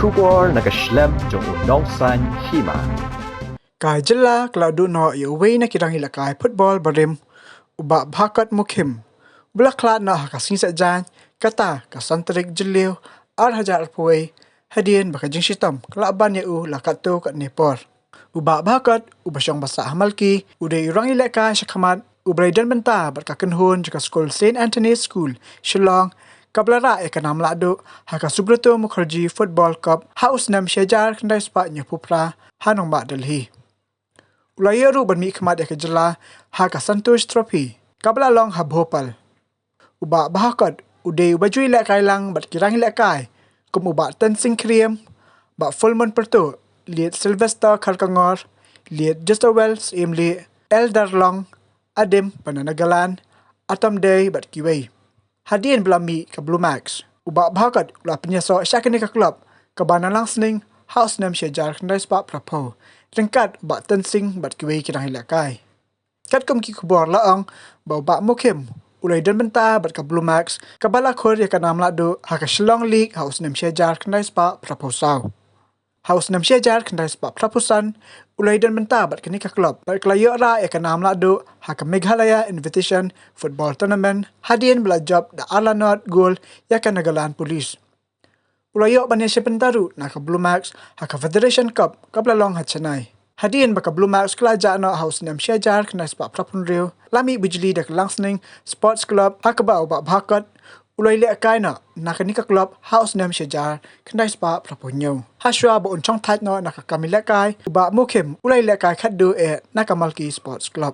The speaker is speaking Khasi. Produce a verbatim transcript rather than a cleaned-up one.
Khubor na ka shlem jong u Nongsaiñ Hima. Ka jylla ka la duh noh ïa uwei na ki rangïalehkai football barim, u Bah Bhakot Mukhim, uba la khlad noh ha ka sngi Saitjaiñ, kata ka san tarik Jylliew, ar hajar arphew wei, hadien ba ka jingshitom ka la ban ïa u la katto katne por. U Bah Bhakot, uba shong basa ha Malki, u dei u rangïalehkai shakhmat uba la don bynta bad ka kynhun jong ka skul Saint Anthony's School, Shillong, kaba la rah ïa ka nam lahduh ha ka Subroto Mukherjee Football Cup ha u snem shi hajar khyndai spah hynñiewphew phra ha nongbah Delhi. U la ïoh ruh ban mihkhmat ïa ka jylla ha ka Santosh Trophy, kaba la long ha Bhopal. U Bah Bhakot u dei uba ju ïalehkai lang bad ki rangïalehkai kum u Bah Tensing Khyriem, Bah Fullmoon Pyrtuh, Liet Sylvester Kharkongor, Liet Joshua Syiem Lyngdoh, Elder Long, Adim ba na Nagaland, Atom Dei bad kiwei. Hadien ba la mih ka Blue Max, u Bah Bhakot u la pynïasoh sha kane ka club kaba na Langsning ha u snem shi hajar khyndai spah phraphew, ryngkat u Bah Tensing bad kiwei ki rangïalehkai. Katkum ki khubor la ong ba u Bah Mukhim u la don bynta bad ka Blue Max, kaba la khur ïa ka nam lahduh ha ka Shillong League ha u snem shi hajar khyndai spah phraphew saw. Ha u snem shi hajar khyndai spah phraphew san u la don bynta bad kane ka club bad ka la ïoh rah ïa ka nam lahduh ha ka Meghalaya Invitation Football Tournament, hadien ba la jop da ar la nod gol ïa ka Nagaland Police. U la ïoh ban ïashim bynta ruh na ka Blue Max ha ka Federation Cup kaba la long ha Chennai. Hadien ba ka Blue Max ka la jah noh ha u snem shi hajar khyndai spah phraphew hynriew, la mih bujli da ka Langsning Sports Club, ha kaba u Bah Bhakot u la ïalehkai noh na kane ka club ha u snem shi hajar khyndai spah phraphew hynñiew. Hashwa ba un shong thait noh na ka kam ïalehkai, u Bah Mukhim u la ïalehkai khatduh eh na ka Malki Sports Club.